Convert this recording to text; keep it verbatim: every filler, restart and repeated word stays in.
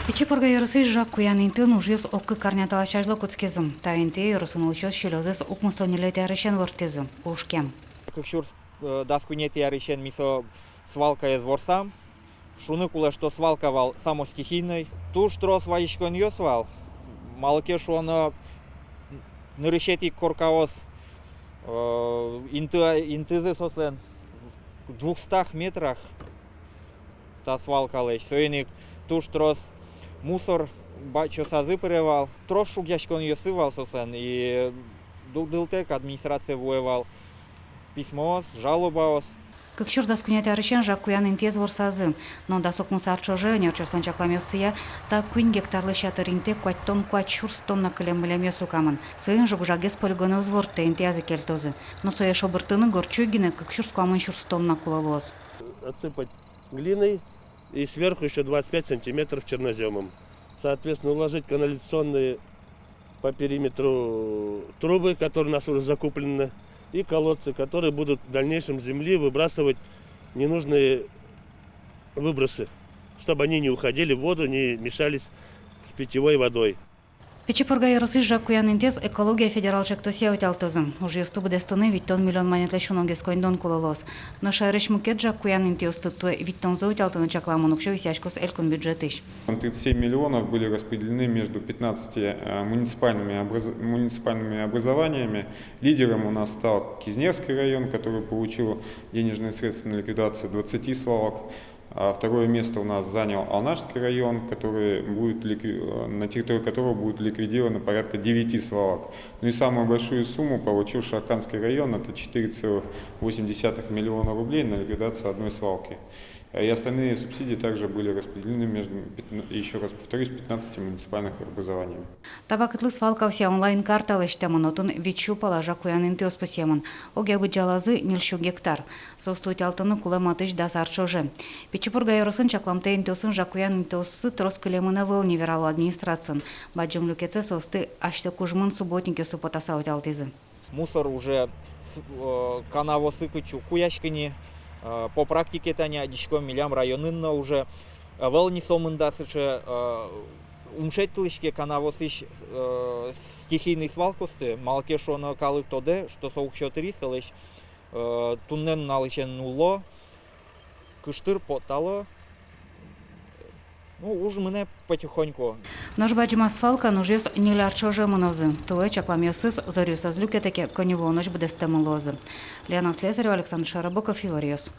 Пичи Пурга ёросысь Жаг куян интыын ужъёс ог кык арня талэсь азьло кутскизы. Та интые ёросын улӥсьёс сӥлёзэс укмыстон ньылетӥ арысен ворттӥзы. Ужкем. Кык сюрс, э, дас куинетӥ арысен ми со свалкаез ворсам. Шуыны кулэ, что свалка вал само стихийной. Туж трос вазиськонъёс вал. Малы ке шуоно, нырысетӥ коркаос, э, инты-, интызы соослэн двухстах метрах та свалкалэсь. Соин ик туж трос мусор бачосазы пыре вал. Трос шугъяськонъёссы вал соослэн. И дугдылытэк администрацие вуэ вал письмоос, жалобаос. Кык сюрс дас куинетӥ арысен Жаг куян интыез ворсазы. Но дас укмыс ар ӵоже, ӧнерчиослэн чакламъёссыя, та куинь гектарлэсь ятыр интые куатьтон куать сюрс тонна кылем-мылемъёс люкамын. Соин жуг-жагез полигонэ уз ворттэ, интыязы кельтозы. Но сое шобыртыны горд сюй гинэ кык сюрс куамын сюрс тонна кулэ луоз. Отсыпать глиной и сверху ещё двадцать пять сантиметров чернозёмом. Соответственно, уложить канализационные по периметру трубы, которые у нас уже закуплены, и колодцы, которые будут в дальнейшем с земли выбрасывать ненужные выбросы, чтобы они не уходили в воду, не мешались с питьевой водой. Пичи Пурга ёросысь Жаг куян интыез «Экология» федерал ӵектосъя утялтозы. Ужъёсты быдэстыны витьтон миллион манетлэсь уногес коньдон кулэ луоз. Но шаерысь мукет Жаг куян интыосты туэ витьтонзэ утялтыны чакламын уксё висъяськоз элькун бюджетысь. Тридцать семь миллионов были распределены между пятнадцатью, э, муниципальными образ-, муниципальными образованиями. Лидером у нас стал Кизнерский район, который получил денежные средства на ликвидацию двадцати свалок. А второе место у нас занял Алнашский район, который будет ликви-, э, на территории которого будет ликвидировано порядка девяти свалок. Ну и самую большую сумму получил Шарканский район, это четыре целых восемь десятых миллиона рублей на ликвидацию одной свалки. И остальные субсидии также были распределены между, пятн-, ещё раз повторюсь, пятнадцатью муниципальных образованиями. Та вакытлы свалкаосъя онлайн-карта лэсьтэмын, отын вить сю пала Жаг куян интыос пусъемын. Огъя быдӟалазы ньыль сю гектар. Соосты утялтыны кулэ матысь дас ар ӵоже. Пичи Пурга ёросын чакламтэ интыосын Жаг куян интыоссы трос кылемын ӧвӧл ни, верало администрациын. Бадӟым люкетсэ соосты асьсэ кужмын субботникъёсы потаса утялтӥзы. Мусор уже с-, э, канаваосы кытчы уг куяськы ни, э, по практике тани адӟиськом, милям районын но уже ӧвӧл ни сомында сыӵе, э, ум шедьтылӥське канаваосысь, э, стихийный свалкаосты, малы ке шуоно калык тодэ, что со уксё тыри, солэсь, э, туннэ нуналысен нулло, кыштыр поттало. Ну, уж мынэ потихоньку. Нош бадӟымась свалкаын ужъёс ньыль ар ӵоже мынозы. Туэ чакламъёсыз, зоръёсыз люкетэк, коньывуонозь быдэстэмын луозы. Лена Слесарева, Александр Широбоков, «Иворъёс».